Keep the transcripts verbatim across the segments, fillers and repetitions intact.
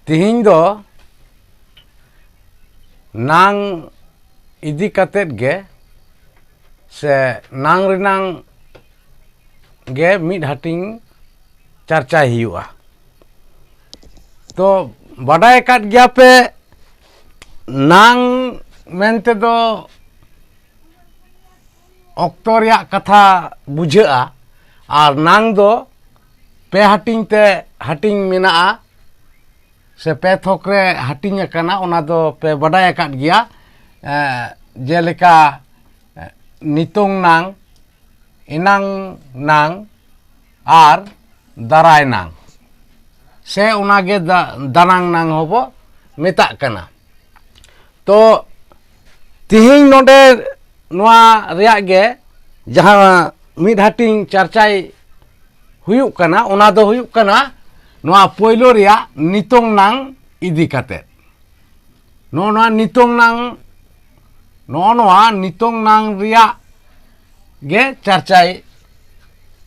ᱛᱤᱦᱤᱧ ᱫᱚ ᱱᱟᱝ ᱤᱫᱤ ᱠᱟᱛᱮᱫ ᱜᱮ ᱥᱮ ᱱᱟᱝ ᱨᱮᱱᱟᱝ ᱜᱮ ᱢᱤᱫ ᱦᱟᱹᱴᱤᱧ ᱪᱟᱨᱪᱟᱭ ᱦᱩᱭᱩᱜᱼᱟ᱾ ᱛᱚ ᱵᱟᱰᱟᱭ ᱟᱠᱟᱫ ᱜᱮᱭᱟ ᱯᱮ, ᱱᱟᱝ ᱢᱮᱱᱛᱮ ᱫᱚ ᱚᱠᱛᱚ ᱨᱮᱭᱟᱜ ᱠᱟᱛᱷᱟ ᱵᱩᱡᱷᱟᱹᱜᱼᱟ, ᱟᱨ ᱱᱟᱝ ᱫᱚ ᱯᱮ ᱦᱟᱹᱴᱤᱧ ᱛᱮ ᱦᱟᱹᱴᱤᱧ ᱢᱮᱱᱟᱜᱼᱟ ᱥᱮ ᱯᱮ ᱛᱷᱚᱠ ᱨᱮ ᱦᱟᱹᱴᱤᱧ ᱟᱠᱟᱱᱟ, ᱚᱱᱟ ᱫᱚ ᱯᱮ ᱵᱟᱰᱟᱭ ᱟᱠᱟᱫ ᱜᱮᱭᱟ᱾ ᱮᱸ, ᱡᱮᱞᱮᱠᱟ, ᱮᱸ, ᱱᱤᱛᱚᱝ ᱱᱟᱝ, ᱮᱱᱟᱝ ᱱᱟᱝ ᱟᱨ ᱫᱟᱨᱟᱭ ᱱᱟᱝ, ᱥᱮ ᱚᱱᱟᱜᱮ ᱫᱟ-, ᱫᱟᱱᱟᱝ ᱱᱟᱝ ᱦᱚᱸᱵᱚ ᱢᱮᱛᱟᱜ ᱠᱟᱱᱟ᱾ ᱛᱚ ᱛᱤᱦᱤᱧ ᱱᱚᱰᱮ ᱱᱚᱣᱟ ᱨᱮᱭᱟᱜ ᱜᱮ ᱡᱟᱦᱟᱸ ᱢᱤᱫ ᱦᱟᱹᱴᱤᱧ ᱪᱟᱨᱪᱟᱭ ᱦᱩᱭᱩᱜ ᱠᱟᱱᱟ, ᱚᱱᱟ ᱫᱚ ᱦᱩᱭᱩᱜ ᱠᱟᱱᱟ ᱱᱚᱣᱟ ᱯᱳᱭᱞᱳ ᱨᱮᱭᱟᱜ ᱱᱤᱛᱚᱝ ᱱᱟᱝ ᱤᱫᱤ ᱠᱟᱛᱮ᱾ ᱱᱚᱜᱼᱚ ᱱᱚᱣᱟ ᱱᱤᱛᱚᱝ ᱱᱟᱝ, ᱱᱚᱜᱼᱚ ᱱᱚᱣᱟ ᱱᱤᱛᱚᱝ ᱱᱟᱝ ᱨᱮᱭᱟᱜ ᱜᱮ ᱪᱟᱨᱪᱟᱭ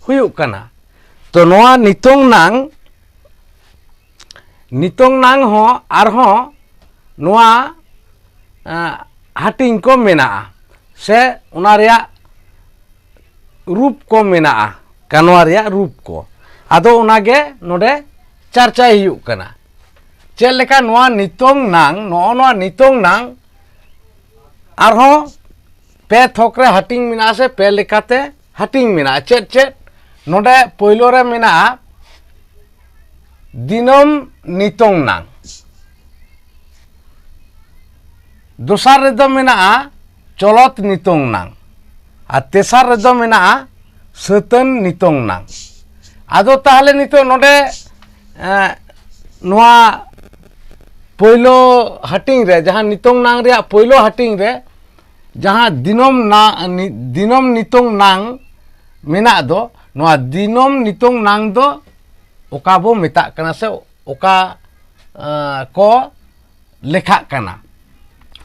ᱦᱩᱭᱩᱜ ᱠᱟᱱᱟ᱾ ᱛᱚ ᱱᱚᱣᱟ ᱱᱤᱛᱚᱝ ᱱᱟᱝ, ᱱᱤᱛᱚᱝ ᱱᱟᱝ ᱦᱚᱸ ᱟᱨᱦᱚᱸ ᱱᱚᱣᱟ, ᱮᱸ, ᱦᱟᱹᱴᱤᱧ ᱠᱚ ᱢᱮᱱᱟᱜᱼᱟ ᱥᱮ ᱚᱱᱟ ᱨᱮᱭᱟᱜ ᱨᱩᱯ ᱠᱚ ᱢᱮᱱᱟᱜᱼᱟ, ᱠᱟᱱᱣᱟ ᱨᱮᱭᱟᱜ ᱨᱩᱯ ᱠᱚ᱾ ᱟᱫᱚ ᱚᱱᱟᱜᱮ ᱱᱚᱰᱮ ᱪᱟᱨᱪᱟᱭ ᱦᱩᱭᱩᱜ ᱠᱟᱱᱟ᱾ ᱪᱮᱫ ᱞᱮᱠᱟ ᱱᱚᱣᱟ ᱱᱤᱛᱚᱝ ᱱᱟᱝ, ᱱᱚᱜᱼᱚ ᱱᱚᱣᱟ ᱱᱤᱛᱚᱝ ᱱᱟᱝ ᱟᱨᱦᱚᱸ ᱯᱮ ᱛᱷᱚᱠ ᱨᱮ ᱦᱟᱹᱴᱤᱧ ᱢᱮᱱᱟᱜᱼᱟ ᱥᱮ ᱯᱮ ᱞᱮᱠᱟᱛᱮ ᱦᱟᱹᱴᱤᱧ ᱢᱮᱱᱟᱜᱼᱟ᱾ ᱪᱮᱫ ᱪᱮᱫ? ᱱᱚᱰᱮ ᱯᱳᱭᱞᱳ ᱨᱮ ᱢᱮᱱᱟᱜᱼᱟ ᱫᱤᱱᱟᱹᱢ ᱱᱤᱛᱚᱝ ᱱᱟᱝ, ᱫᱚᱥᱟᱨ ᱨᱮᱫᱚ ᱢᱮᱱᱟᱜᱼᱟ ᱪᱚᱞᱚᱛ ᱱᱤᱛᱚᱝ ᱱᱟᱝ, ᱟᱨ ᱛᱮᱥᱟᱨ ᱨᱮᱫᱚ ᱢᱮᱱᱟᱜᱼᱟ ᱥᱟᱹᱛᱟᱹᱱ ᱱᱤᱛᱚᱝ ᱱᱟᱝ᱾ ᱟᱫᱚ ᱛᱟᱦᱚᱞᱮ ᱱᱤᱛᱚᱜ ᱱᱚᱰᱮ, ᱮᱸ, ᱱᱚᱣᱟ ᱯᱳᱭᱞᱳ ᱦᱟᱹᱴᱤᱧ ᱨᱮ, ᱡᱟᱦᱟᱸ ᱱᱤᱛᱚᱝ ᱱᱟᱝ ᱨᱮᱭᱟᱜ ᱯᱳᱭᱞᱳ ᱦᱟᱹᱴᱤᱧ ᱨᱮ ᱡᱟᱦᱟᱸ ᱫᱤᱱᱚᱢ ᱱᱟ-, ᱱᱤ-, ᱫᱤᱱᱚᱢ ᱱᱤᱛᱚᱝ ᱱᱟᱝ ᱢᱮᱱᱟᱜ ᱫᱚ, ᱱᱚᱣᱟ ᱫᱤᱱᱚᱢ ᱱᱤᱛᱚᱝ ᱱᱟᱝ ᱫᱚ ᱚᱠᱟ ᱵᱚ ᱢᱮᱛᱟᱜ ᱠᱟᱱᱟ ᱥᱮ ᱚᱠᱟ, ᱟᱸ, ᱠᱚ ᱞᱮᱠᱷᱟᱜ ᱠᱟᱱᱟ?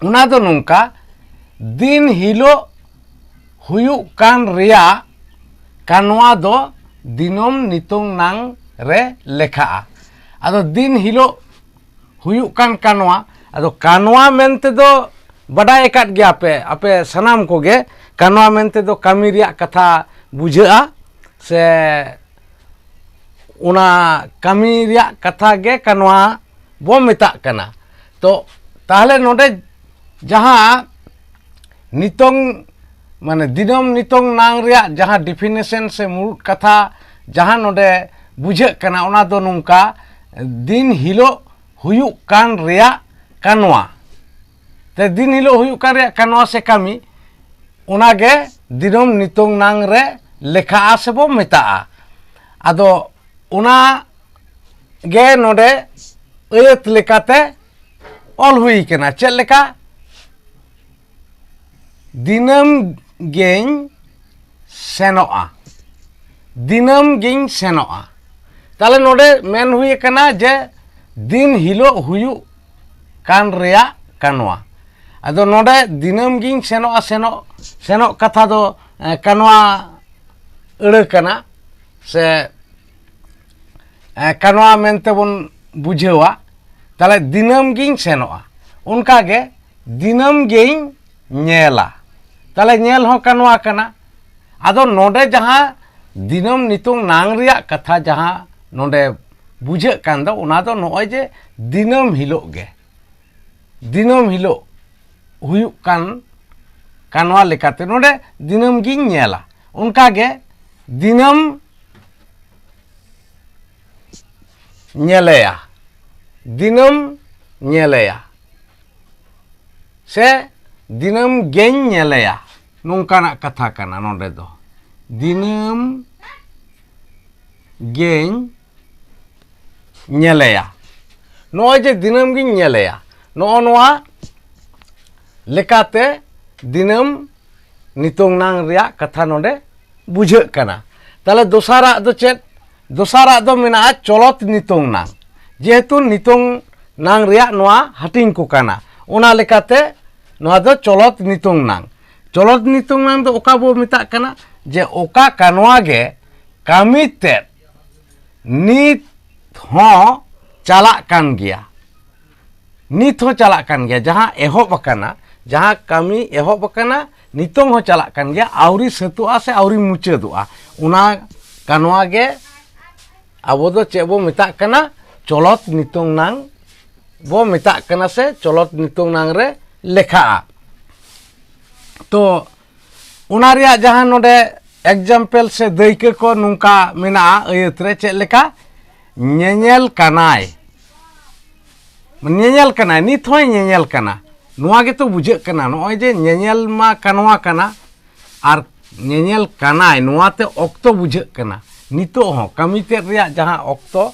ᱚᱱᱟ ᱫᱚ ᱱᱚᱝᱠᱟ, ᱫᱤᱱ ᱦᱤᱞᱳᱜ ᱦᱩᱭᱩᱜ ᱠᱟᱱ ᱨᱮᱭᱟᱜ ᱠᱟᱱᱣᱟ ᱫᱚ ᱫᱤᱱᱚᱢ ᱱᱤᱛᱚᱝ ᱱᱟᱝ ᱨᱮ ᱞᱮᱠᱷᱟᱜᱼᱟ᱾ ᱟᱫᱚ ᱫᱤᱱ ᱦᱤᱞᱳᱜ ᱦᱩᱭᱩᱜ ᱠᱟᱱ ᱠᱟᱱᱣᱟ᱾ ᱟᱫᱚ ᱠᱟᱱᱣᱟ ᱢᱮᱱᱛᱮ ᱫᱚ ᱵᱟᱰᱟᱭ ᱟᱠᱟᱫ ᱜᱮᱭᱟ ᱯᱮ, ᱟᱯᱮ ᱥᱟᱱᱟᱢ ᱠᱚᱜᱮ, ᱠᱟᱱᱣᱟ ᱢᱮᱱᱛᱮ ᱫᱚ ᱠᱟᱹᱢᱤ ᱨᱮᱭᱟᱜ ᱠᱟᱛᱷᱟ ᱵᱩᱡᱷᱟᱹᱜᱼᱟ, ᱥᱮ ᱚᱱᱟ ᱠᱟᱹᱢᱤ ᱨᱮᱭᱟᱜ ᱠᱟᱛᱷᱟ ᱜᱮ ᱠᱟᱱᱣᱟ ᱵᱚ ᱢᱮᱛᱟᱜ ᱠᱟᱱᱟ᱾ ᱛᱚ ᱛᱟᱦᱚᱞᱮ ᱱᱚᱰᱮ ᱡᱟᱦᱟᱸ ᱱᱤᱛᱚᱝ, ᱢᱟᱱᱮ ᱫᱤᱱᱟᱹᱢ ᱱᱤᱛᱚᱝ ᱱᱟᱝ ᱨᱮᱭᱟᱜ ᱡᱟᱦᱟᱸ definition ᱥᱮ ᱢᱩᱲᱩᱫ ᱠᱟᱛᱷᱟ ᱡᱟᱦᱟᱸ ᱱᱚᱰᱮ ᱵᱩᱡᱷᱟᱹᱜ ᱠᱟᱱᱟ, ᱚᱱᱟ ᱫᱚ ᱱᱚᱝᱠᱟ: ᱫᱤᱱ ᱦᱤᱞᱳᱜ ᱦᱩᱭᱩᱜ ᱠᱟᱱ ᱨᱮᱭᱟᱜ ᱠᱟᱱᱣᱟ᱾ ᱛᱮ ᱫᱤᱱ ᱦᱤᱞᱳᱜ ᱦᱩᱭᱩᱜ ᱠᱟᱱ ᱨᱮᱭᱟᱜ ᱠᱟᱱᱣᱟ ᱥᱮ ᱠᱟᱹᱢᱤ, ᱚᱱᱟᱜᱮ ᱫᱤᱱᱟᱹᱢ ᱱᱤᱛᱚᱝ ᱱᱟᱝ ᱨᱮ ᱞᱮᱠᱷᱟᱜᱼᱟ ᱥᱮ ᱵᱚ ᱢᱮᱛᱟᱜᱼᱟ᱾ ᱟᱫᱚ ᱚᱱᱟ ᱜᱮ ᱱᱚᱰᱮ ᱟᱹᱭᱟᱹᱛ ᱞᱮᱠᱟᱛᱮ ᱚᱞ ᱦᱩᱭ ᱠᱟᱱᱟ᱾ ᱪᱮᱫ ᱞᱮᱠᱟ? ᱫᱤᱱᱟᱹᱢ ᱜᱮᱧ ᱥᱮᱱᱚᱜᱼᱟ, ᱫᱤᱱᱟᱹᱢ ᱜᱮᱧ ᱥᱮᱱᱚᱜᱼᱟ᱾ ᱛᱟᱦᱞᱮ ᱱᱚᱰᱮ ᱢᱮᱱ ᱦᱩᱭ ᱟᱠᱟᱱᱟ ᱡᱮ ᱫᱤᱱ ᱦᱤᱞᱳᱜ ᱦᱩᱭᱩᱜ ᱠᱟᱱ ᱨᱮᱭᱟᱜ ᱠᱟᱱᱣᱟ᱾ ᱟᱫᱚ ᱱᱚᱰᱮ ᱫᱤᱱᱟᱹᱢ ᱜᱤᱧ ᱥᱮᱱᱚᱜᱼᱟ, ᱥᱮᱱᱚᱜ, ᱥᱮᱱᱚᱜ ᱠᱟᱛᱷᱟ ᱫᱚ, ᱮ, ᱠᱟᱱᱣᱟ ᱟᱹᱲᱟᱹ ᱠᱟᱱᱟ, ᱥᱮ, ᱮ, ᱠᱟᱱᱣᱟ ᱢᱮᱱᱛᱮ ᱵᱚᱱ ᱵᱩᱡᱷᱟᱹᱣᱟ᱾ ᱛᱟᱦᱞᱮ ᱫᱤᱱᱟᱹᱢ ᱜᱤᱧ ᱥᱮᱱᱚᱜᱼᱟ, ᱚᱱᱠᱟᱜᱮ ᱫᱤᱱᱟᱹᱢ ᱜᱤᱧ ᱧᱮᱞᱟ᱾ ᱛᱟᱦᱞᱮ ᱧᱮᱞ ᱦᱚᱸ ᱠᱟᱱᱣᱟ ᱠᱟᱱᱟ᱾ ᱟᱫᱚ ᱱᱚᱰᱮ ᱡᱟᱦᱟᱸ ᱫᱤᱱᱟᱹᱢ ᱱᱤᱛᱚᱝ ᱱᱟᱝ ᱨᱮᱭᱟᱜ ᱠᱟᱛᱷᱟ ᱡᱟᱦᱟᱸ ᱱᱚᱰᱮ ᱵᱩᱡᱷᱟᱹᱜ ᱠᱟᱱ ᱫᱚ, ᱚᱱᱟ ᱫᱚ ᱱᱚᱜᱼᱚᱭ ᱡᱮ ᱫᱤᱱᱟᱹᱢ ᱦᱤᱞᱳᱜ ᱜᱮ, ᱫᱤᱱᱟᱹᱢ ᱦᱤᱞᱳᱜ ᱦᱩᱭᱩᱜ ᱠᱟᱱ ᱠᱟᱱᱣᱟ ᱞᱮᱠᱟᱛᱮ ᱱᱚᱰᱮ ᱫᱤᱱᱟᱹᱢ ᱜᱤᱧ ᱧᱮᱞᱟ, ᱚᱱᱠᱟᱜᱮ ᱫᱤᱱᱟᱹᱢ ᱧᱮᱞᱮᱭᱟ, ᱫᱤᱱᱟᱹᱢ ᱧᱮᱞᱮᱭᱟ, ᱥᱮ ᱫᱤᱱᱟᱹᱢ ᱜᱮᱧ ᱧᱮᱞᱮᱭᱟ, ᱱᱚᱝᱠᱟᱱᱟᱜ ᱠᱟᱛᱷᱟ ᱠᱟᱱᱟ ᱱᱚᱰᱮ ᱫᱚ᱾ ᱫᱤᱱᱟᱹᱢ ᱜᱮᱧ ᱧᱮᱞᱮᱭᱟ᱾ ᱱᱚᱜᱼᱚᱭ ᱡᱮ ᱫᱤᱱᱟᱹᱢ ᱜᱤᱧ ᱧᱮᱞᱮᱭᱟ, ᱱᱚᱜᱼᱚ ᱱᱚᱣᱟ ᱞᱮᱠᱟᱛᱮ ᱫᱤᱱᱟᱹᱢ ᱱᱤᱛᱚᱝ ᱱᱟᱝ ᱨᱮᱭᱟᱜ ᱠᱟᱛᱷᱟ ᱱᱚᱰᱮ ᱵᱩᱡᱷᱟᱹᱜ ᱠᱟᱱᱟ᱾ ᱛᱟᱦᱞᱮ ᱫᱚᱥᱟᱨᱟᱜ ᱫᱚ ᱪᱮᱫ? ᱫᱚᱥᱟᱨᱟᱜ ᱫᱚ ᱢᱮᱱᱟᱜᱼᱟ ᱪᱚᱞᱚᱛ ᱱᱤᱛᱚᱝ ᱱᱟᱝ᱾ ᱡᱮᱦᱮᱛᱩ ᱱᱤᱛᱚᱝ ᱱᱟᱝ ᱨᱮᱭᱟᱜ ᱱᱚᱣᱟ ᱦᱟᱹᱴᱤᱧ ᱠᱚ ᱠᱟᱱᱟ, ᱚᱱᱟ ᱞᱮᱠᱟᱛᱮ ᱱᱚᱣᱟ ᱫᱚ ᱪᱚᱞᱚᱛ ᱱᱤᱛᱚᱝ ᱱᱟᱝ᱾ ᱪᱚᱞᱚᱛ ᱱᱤᱛᱚᱝ ᱱᱟᱝ ᱫᱚ ᱚᱠᱟ ᱵᱚ ᱢᱮᱛᱟᱜ ᱠᱟᱱᱟ? ᱡᱮ ᱚᱠᱟ ᱠᱟᱱᱣᱟ ᱜᱮ ᱠᱟᱹᱢᱤ ᱛᱮᱫ ᱱᱤᱛ ᱦᱚᱸ ᱪᱟᱞᱟᱜ ᱠᱟᱱ ᱜᱮᱭᱟ, ᱱᱤᱛ ᱦᱚᱸ ᱪᱟᱞᱟᱜ ᱠᱟᱱ ᱜᱮᱭᱟ᱾ ᱡᱟᱦᱟᱸ ᱮᱦᱚᱵ ᱟᱠᱟᱱᱟ, ᱡᱟᱦᱟᱸ ᱠᱟᱹᱢᱤ ᱮᱦᱚᱵ ᱟᱠᱟᱱᱟ, ᱱᱤᱛᱚᱝ ᱦᱚᱸ ᱪᱟᱞᱟᱜ ᱠᱟᱱ ᱜᱮᱭᱟ, ᱟᱹᱣᱨᱤ ᱥᱟᱹᱛᱚᱜᱼᱟ ᱥᱮ ᱟᱹᱣᱨᱤ ᱢᱩᱪᱟᱹᱫᱚᱜᱼᱟ᱾ ᱚᱱᱟ ᱠᱟᱱᱣᱟ ᱜᱮ ᱟᱵᱚ ᱫᱚ ᱪᱮᱫ ᱵᱚ ᱢᱮᱛᱟᱜ ᱠᱟᱱᱟ? ᱪᱚᱞᱚᱛ ᱱᱤᱛᱚᱝ ᱱᱟᱝ ᱵᱚ ᱢᱮᱛᱟᱜ ᱠᱟᱱᱟ ᱥᱮ ᱪᱚᱞᱚᱛ ᱱᱤᱛᱚᱝ ᱱᱟᱝ ᱨᱮ ᱞᱮᱠᱷᱟᱜᱼᱟ᱾ ᱛᱚ ᱚᱱᱟ ᱨᱮᱭᱟᱜ ᱡᱟᱦᱟᱸ ᱱᱚᱰᱮ example ᱥᱮ ᱫᱟᱹᱭᱠᱟᱹ ᱠᱚ ᱱᱚᱝᱠᱟ ᱢᱮᱱᱟᱜᱼᱟ ᱟᱹᱭᱟᱹᱛ ᱨᱮ, ᱪᱮᱫ ᱞᱮᱠᱟ? ᱧᱮᱧᱮᱞ ᱠᱟᱱᱟᱭ, ᱧᱮᱧᱮᱞ ᱠᱟᱱᱟᱭ, ᱱᱤᱛ ᱦᱚᱸᱭ ᱧᱮᱧᱮᱞ ᱠᱟᱱᱟ᱾ ᱱᱚᱣᱟ ᱜᱮᱛᱚ ᱵᱩᱡᱷᱟᱹᱜ ᱠᱟᱱᱟ, ᱱᱚᱜᱼᱚᱭ ᱡᱮ ᱧᱮᱧᱮᱞ ᱢᱟ ᱠᱟᱱᱣᱟ ᱠᱟᱱᱟ, ᱟᱨ ᱧᱮᱧᱮᱞ ᱠᱟᱱᱟᱭ, ᱱᱚᱣᱟᱛᱮ ᱚᱠᱛᱚ ᱵᱩᱡᱷᱟᱹᱜ ᱠᱟᱱᱟ᱾ ᱱᱤᱛᱚᱜ ᱦᱚᱸ ᱠᱟᱹᱢᱤ ᱛᱮᱫ ᱨᱮᱭᱟᱜ ᱡᱟᱦᱟᱸ ᱚᱠᱛᱚ,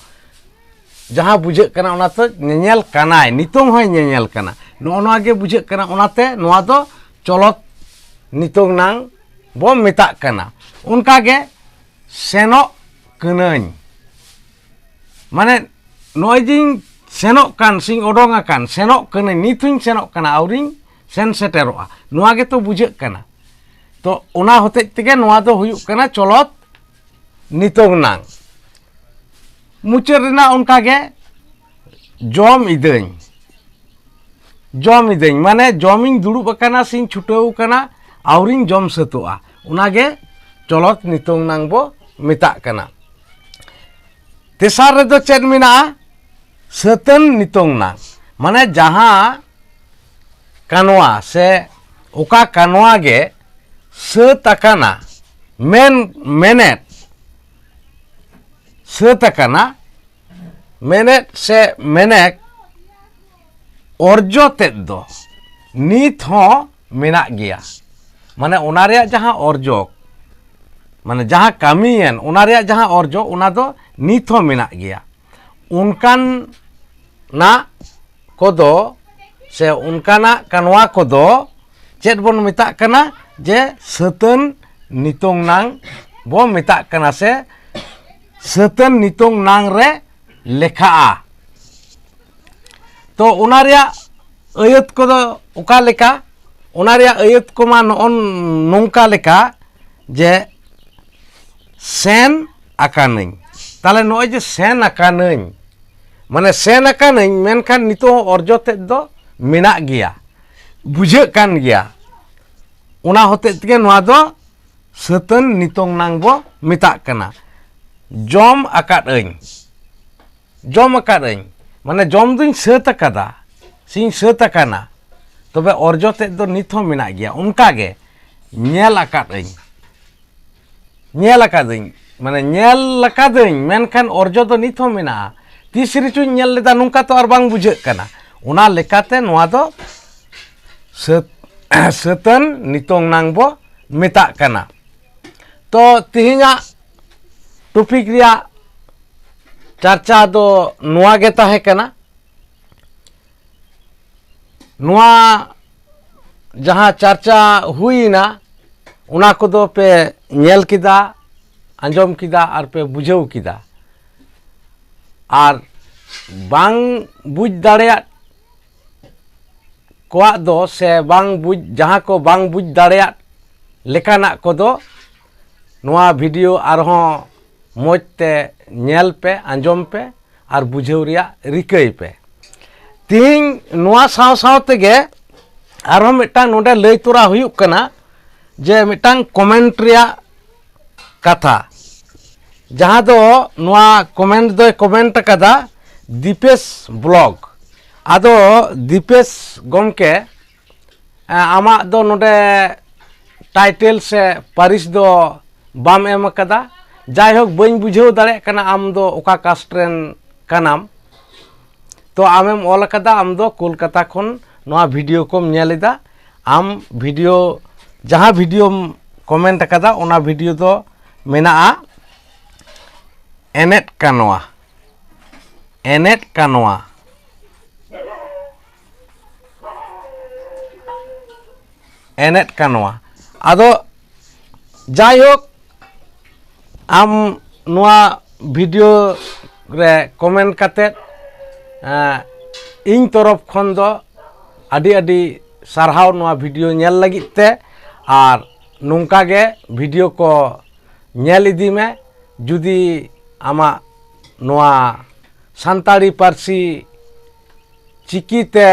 ᱡᱟᱦᱟᱸ ᱵᱩᱡᱷᱟᱹᱜ ᱠᱟᱱᱟ, ᱚᱱᱟᱛᱮ ᱧᱮᱧᱮᱞ ᱠᱟᱱᱟᱭ, ᱱᱤᱛᱚᱝ ᱦᱚᱸᱭ ᱧᱮᱧᱮᱞ ᱠᱟᱱᱟ, ᱱᱚᱜᱼᱚ ᱱᱚᱣᱟ ᱜᱮ ᱵᱩᱡᱷᱟᱹᱜ ᱠᱟᱱᱟ᱾ ᱚᱱᱟᱛᱮ ᱱᱚᱣᱟ ᱫᱚ ᱪᱚᱞᱚᱛ ᱱᱤᱛᱚᱝ ᱱᱟᱝ ᱵᱚ ᱢᱮᱛᱟᱜ ᱠᱟᱱᱟ᱾ ᱚᱱᱠᱟ ᱜᱮ ᱥᱮᱱᱚᱜ ᱠᱟᱹᱱᱟᱹᱧ, ᱢᱟᱱᱮ ᱱᱚᱜᱼᱚᱭ ᱡᱮᱧ ᱥᱮᱱᱚᱜ ᱠᱟᱱ ᱥᱮᱧ ᱚᱰᱚᱝ ᱟᱠᱟᱱ, ᱥᱮᱱᱚᱜ ᱠᱟᱹᱱᱟᱹᱧ, ᱱᱤᱛ ᱦᱚᱸᱧ ᱥᱮᱱᱚᱜ ᱠᱟᱱᱟ, ᱟᱹᱣᱨᱤᱧ ᱥᱮᱱ ᱥᱮᱴᱮᱨᱚᱜᱼᱟ, ᱱᱚᱣᱟ ᱜᱮᱛᱚ ᱵᱩᱡᱷᱟᱹᱜ ᱠᱟᱱᱟ᱾ ᱛᱚ ᱚᱱᱟ ᱦᱚᱛᱮᱡ ᱛᱮᱜᱮ ᱱᱚᱣᱟ ᱫᱚ ᱦᱩᱭᱩᱜ ᱠᱟᱱᱟ ᱪᱚᱞᱚᱛ ᱱᱤᱛᱚᱝ ᱱᱟᱝ᱾ ᱢᱩᱪᱟᱹᱫ ᱨᱮᱱᱟᱜ ᱚᱱᱠᱟ ᱜᱮ ᱡᱚᱢ ᱤᱫᱟᱹᱧ, ᱡᱚᱢ ᱤᱫᱟᱹᱧ, ᱢᱟᱱᱮ ᱡᱚᱢᱤᱧ ᱫᱩᱲᱩᱵ ᱟᱠᱟᱱᱟ ᱥᱮᱧ ᱪᱷᱩᱴᱟᱹᱣ ᱟᱠᱟᱱᱟ, ᱟᱹᱣᱨᱤᱧ ᱡᱚᱢ ᱥᱟᱹᱛᱚᱜᱼᱟ, ᱚᱱᱟᱜᱮ ᱪᱚᱞᱚᱛ ᱱᱤᱛᱚᱝ ᱱᱟᱝ ᱵᱚ ᱢᱮᱛᱟᱜ ᱠᱟᱱᱟ᱾ ᱛᱮᱥᱟᱨ ᱨᱮᱫᱚ ᱪᱮᱫ ᱢᱮᱱᱟᱜᱼᱟ? ᱥᱟᱹᱛᱟᱹᱱ ᱱᱤᱛᱚᱝ ᱱᱟᱝ, ᱢᱟᱱᱮ ᱡᱟᱦᱟᱸ ᱠᱟᱱᱣᱟ ᱥᱮ ᱚᱠᱟ ᱠᱟᱱᱣᱟ ᱜᱮ ᱥᱟᱹᱛ ᱟᱠᱟᱱᱟ, ᱢᱮᱱ ᱢᱮᱱᱮᱫ ᱥᱟᱹᱛ ᱟᱠᱟᱱᱟ, ᱢᱮᱱᱮᱫ ᱥᱮ ᱢᱮᱱᱮᱠ ᱚᱨᱡᱚ ᱛᱮᱫ ᱫᱚ ᱱᱤᱛ ᱦᱚᱸ ᱢᱮᱱᱟᱜ ᱜᱮᱭᱟ᱾ ᱢᱟᱱᱮ ᱚᱱᱟ ᱨᱮᱭᱟᱜ ᱡᱟᱦᱟᱸ ᱚᱨᱡᱚ, ᱢᱟᱱᱮ ᱡᱟᱦᱟᱸ ᱠᱟᱹᱢᱤᱭᱮᱱ, ᱚᱱᱟ ᱨᱮᱭᱟᱜ ᱡᱟᱦᱟᱸ ᱚᱨᱡᱚ, ᱚᱱᱟ ᱫᱚ ᱱᱤᱛ ᱦᱚᱸ ᱢᱮᱱᱟᱜ ᱜᱮᱭᱟ᱾ ᱚᱱᱠᱟᱱᱟᱜ ᱠᱚᱫᱚ ᱥᱮ ᱚᱱᱠᱟᱱᱟᱜ ᱠᱟᱱᱣᱟ ᱠᱚᱫᱚ ᱪᱮᱫ ᱵᱚᱱ ᱢᱮᱛᱟᱜ ᱠᱟᱱᱟ? ᱡᱮ ᱥᱟᱹᱛᱟᱹᱱ ᱱᱤᱛᱚᱝ ᱱᱟᱝ ᱵᱚ ᱢᱮᱛᱟᱜ ᱠᱟᱱᱟ ᱥᱮ ᱥᱟᱹᱛᱟᱹᱱ ᱱᱤᱛᱚᱝ ᱱᱟᱝ ᱨᱮ ᱞᱮᱠᱷᱟᱜᱼᱟ᱾ ᱛᱚ ᱚᱱᱟ ᱨᱮᱭᱟᱜ ᱟᱹᱭᱟᱹᱛ ᱠᱚᱫᱚ ᱚᱠᱟ ᱞᱮᱠᱟ? ᱚᱱᱟ ᱨᱮᱭᱟᱜ ᱟᱹᱭᱟᱹᱛ ᱠᱚᱢᱟ ᱱᱚᱜᱼᱚ ᱱᱚᱝᱠᱟ ᱞᱮᱠᱟ ᱡᱮ ᱥᱮᱱ ᱟᱠᱟᱱᱟᱹᱧ᱾ ᱛᱟᱦᱞᱮ ᱱᱚᱜᱼᱚᱭ ᱡᱮ ᱥᱮᱱ ᱟᱠᱟᱱᱟᱹᱧ, ᱢᱟᱱᱮ ᱥᱮᱱ ᱟᱠᱟᱱᱟᱹᱧ, ᱢᱮᱱᱠᱷᱟᱱ ᱱᱤᱛᱚᱜ ᱦᱚᱸ ᱚᱨᱡᱚ ᱛᱮᱫ ᱫᱚ ᱢᱮᱱᱟᱜ ᱜᱮᱭᱟ, ᱵᱩᱡᱷᱟᱹᱜ ᱠᱟᱱ ᱜᱮᱭᱟ᱾ ᱚᱱᱟ ᱦᱚᱛᱮᱡ ᱛᱮᱜᱮ ᱱᱚᱣᱟ ᱫᱚ ᱥᱟᱹᱛᱟᱹᱱ ᱱᱤᱛᱚᱝ ᱱᱟᱝ ᱵᱚ ᱢᱮᱛᱟᱜ ᱠᱟᱱᱟ᱾ ᱡᱚᱢ ᱟᱠᱟᱫ ᱟᱹᱧ, ᱡᱚᱢ ᱟᱠᱟᱫ ᱟᱹᱧ, ᱢᱟᱱᱮ ᱡᱚᱢ ᱫᱩᱧ ᱥᱟᱹᱛ ᱟᱠᱟᱫᱟ, ᱥᱮᱧ ᱥᱟᱹᱛ ᱟᱠᱟᱱᱟ, ᱛᱚᱵᱮ ᱚᱨᱡᱚ ᱛᱮᱫ ᱫᱚ ᱱᱤᱛ ᱦᱚᱸ ᱢᱮᱱᱟᱜ ᱜᱮᱭᱟ᱾ ᱚᱱᱠᱟ ᱜᱮ ᱧᱮᱞ ᱟᱠᱟᱫ ᱟᱹᱧ, ᱧᱮᱞ ᱟᱠᱟᱫᱟᱹᱧ, ᱢᱟᱱᱮ ᱧᱮᱞ ᱟᱠᱟᱫᱟᱹᱧ, ᱢᱮᱱᱠᱷᱟᱱ ᱚᱨᱡᱚ ᱫᱚ ᱱᱤᱛ ᱦᱚᱸ ᱢᱮᱱᱟᱜᱼᱟ᱾ ᱛᱤᱥ ᱨᱮᱪᱚᱧ ᱧᱮᱞ ᱞᱮᱫᱟ, ᱱᱚᱝᱠᱟ ᱛᱚ ᱟᱨ ᱵᱟᱝ ᱵᱩᱡᱷᱟᱹᱜ ᱠᱟᱱᱟ᱾ ᱚᱱᱟ ᱞᱮᱠᱟᱛᱮ ᱱᱚᱣᱟ ᱫᱚ ᱥᱟᱹᱛ-, ᱥᱟᱹᱛᱟᱹᱱ ᱱᱤᱛᱚᱝ ᱱᱟᱝ ᱵᱚ ᱢᱮᱛᱟᱜ ᱠᱟᱱᱟ᱾ ᱛᱚ ᱛᱮᱦᱮᱧᱟᱜ ᱴᱚᱯᱤᱠ ᱨᱮᱭᱟᱜ ᱪᱟᱨᱪᱟ ᱫᱚ ᱱᱚᱣᱟ ᱜᱮ ᱛᱟᱦᱮᱸ ᱠᱟᱱᱟ᱾ ᱱᱚᱣᱟ ᱡᱟᱦᱟᱸ ᱪᱟᱨᱪᱟ ᱦᱩᱭᱮᱱᱟ, ᱚᱱᱟ ᱠᱚᱫᱚ ᱯᱮ ᱧᱮᱞ ᱠᱮᱫᱟ, ᱟᱸᱡᱚᱢ ᱠᱮᱫᱟ ᱟᱨ ᱯᱮ ᱵᱩᱡᱷᱟᱹᱣ ᱠᱮᱫᱟ᱾ ᱟᱨ ᱵᱟᱝ ᱵᱩᱡᱽ ᱫᱟᱲᱮᱭᱟᱜ ᱠᱚᱣᱟᱜ ᱫᱚ, ᱥᱮ ᱵᱟᱝ ᱵᱩᱡᱽ, ᱡᱟᱦᱟᱸ ᱠᱚ ᱵᱟᱝ ᱵᱩᱡᱽ ᱫᱟᱲᱮᱭᱟᱜ ᱞᱮᱠᱟᱱᱟᱜ ᱠᱚᱫᱚ, ᱱᱚᱣᱟ ᱵᱷᱤᱰᱤᱭᱳ ᱟᱨᱦᱚᱸ ᱢᱚᱡᱽ ᱛᱮ ᱧᱮᱞ ᱯᱮ, ᱟᱸᱡᱚᱢ ᱯᱮ ᱟᱨ ᱵᱩᱡᱷᱟᱹᱣ ᱨᱮᱭᱟᱜ ᱨᱤᱠᱟᱹᱭ ᱯᱮ᱾ ᱛᱤᱦᱤᱧ ᱱᱚᱣᱟ ᱥᱟᱶ ᱥᱟᱶ ᱛᱮᱜᱮ ᱟᱨᱦᱚᱸ ᱢᱤᱫᱴᱟᱝ ᱱᱚᱰᱮ ᱞᱟᱹᱭ ᱛᱚᱨᱟ ᱦᱩᱭᱩᱜ ᱠᱟᱱᱟ, ᱡᱮ ᱢᱤᱫᱴᱟᱝ ᱠᱚᱢᱮᱱᱴ ᱨᱮᱭᱟᱜ ᱠᱟᱛᱷᱟ, ᱡᱟᱦᱟᱸ ᱫᱚ ᱱᱚᱣᱟ ᱠᱚᱢᱮᱱᱴ ᱫᱚᱭ ᱠᱚᱢᱮᱱᱴ ᱟᱠᱟᱫᱟ ᱫᱤᱯᱮᱥ ᱵᱞᱚᱜ᱾ ᱟᱫᱚ ᱫᱤᱯᱮᱥ ᱜᱚᱢᱠᱮ, ᱮᱸ, ᱟᱢᱟᱜ ᱫᱚ ᱱᱚᱰᱮ ᱴᱟᱭᱴᱮᱞ ᱥᱮ ᱯᱟᱹᱨᱤᱥ ᱫᱚ ᱵᱟᱢ ᱮᱢ ᱟᱠᱟᱫᱟ᱾ ᱡᱟᱭᱦᱳᱠ, ᱵᱟᱹᱧ ᱵᱩᱡᱷᱟᱹᱣ ᱫᱟᱲᱮᱭᱟᱜ ᱠᱟᱱᱟ ᱟᱢ ᱫᱚ ᱚᱠᱟ ᱠᱟᱥᱴ ᱨᱮᱱ ᱠᱟᱱᱟᱢ᱾ ᱛᱚ ᱟᱢᱮᱢ ᱚᱞ ᱟᱠᱟᱫᱟ, ᱟᱢ ᱫᱚ ᱠᱳᱞᱠᱟᱛᱟ ᱠᱷᱚᱱ ᱱᱚᱣᱟ ᱵᱷᱤᱰᱤᱭᱳ ᱠᱚᱢ ᱧᱮᱞ ᱮᱫᱟ᱾ ᱟᱢ ᱵᱷᱤᱰᱤᱭᱳ, ᱡᱟᱦᱟᱸ ᱵᱷᱤᱰᱤᱭᱳᱢ ᱠᱚᱢᱮᱱᱴ ᱟᱠᱟᱫᱟ, ᱚᱱᱟ ᱵᱷᱤᱰᱤᱭᱳ ᱫᱚ ᱢᱮᱱᱟᱜᱼᱟ ᱮᱱᱮᱫ ᱠᱟᱱᱣᱟ, ᱮᱱᱮᱫ ᱠᱟᱱᱣᱟ, ᱮᱱᱮᱫ ᱠᱟᱱᱣᱟ᱾ ᱟᱫᱚ ᱡᱟᱭᱦᱳᱠ, ᱟᱢ ᱱᱚᱣᱟ ᱵᱷᱤᱰᱤᱭᱳ ᱨᱮ ᱠᱚᱢᱮᱱᱴ ᱠᱟᱛᱮᱫ, ᱮᱸ, ᱤᱧ ᱛᱚᱨᱚᱯ ᱠᱷᱚᱱ ᱫᱚ ᱟᱹᱰᱤ ᱟᱹᱰᱤ ᱥᱟᱨᱦᱟᱣ ᱱᱚᱣᱟ ᱵᱷᱤᱰᱤᱭᱳ ᱧᱮᱞ ᱞᱟᱹᱜᱤᱫ ᱛᱮ᱾ ᱟᱨ ᱱᱚᱝᱠᱟ ᱜᱮ ᱵᱷᱤᱰᱤᱭᱳ ᱠᱚ ᱧᱮᱞ ᱤᱫᱤ ᱢᱮ᱾ ᱡᱩᱫᱤ ᱟᱢᱟᱜ ᱱᱚᱣᱟ ᱥᱟᱱᱛᱟᱲᱤ ᱯᱟᱹᱨᱥᱤ ᱪᱤᱠᱤ ᱛᱮ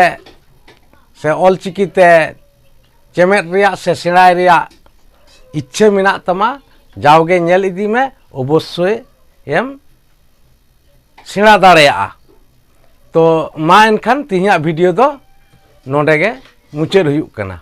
ᱥᱮ ᱚᱞ ᱪᱤᱠᱤ ᱛᱮ ᱪᱮᱢᱮᱫ ᱨᱮᱭᱟᱜ ᱥᱮ ᱥᱮᱬᱟᱭ ᱨᱮᱭᱟᱜ ᱤᱪᱪᱷᱟᱹ ᱢᱮᱱᱟᱜ ᱛᱟᱢᱟ, ᱡᱟᱣᱜᱮ ᱧᱮᱞ ᱤᱫᱤ ᱢᱮ, ᱚᱵᱚᱥᱥᱳᱭ ᱮᱢ ᱥᱮᱬᱟ ᱫᱟᱲᱮᱭᱟᱜᱼᱟ᱾ ᱛᱚ ᱢᱟ ᱮᱱᱠᱷᱟᱱ ᱛᱮᱦᱮᱧᱟᱜ ᱵᱷᱤᱰᱤᱭᱳ ᱫᱚ ᱱᱚᱰᱮ ᱜᱮ ᱢᱩᱪᱟᱹᱫ ᱦᱩᱭᱩᱜ ᱠᱟᱱᱟ᱾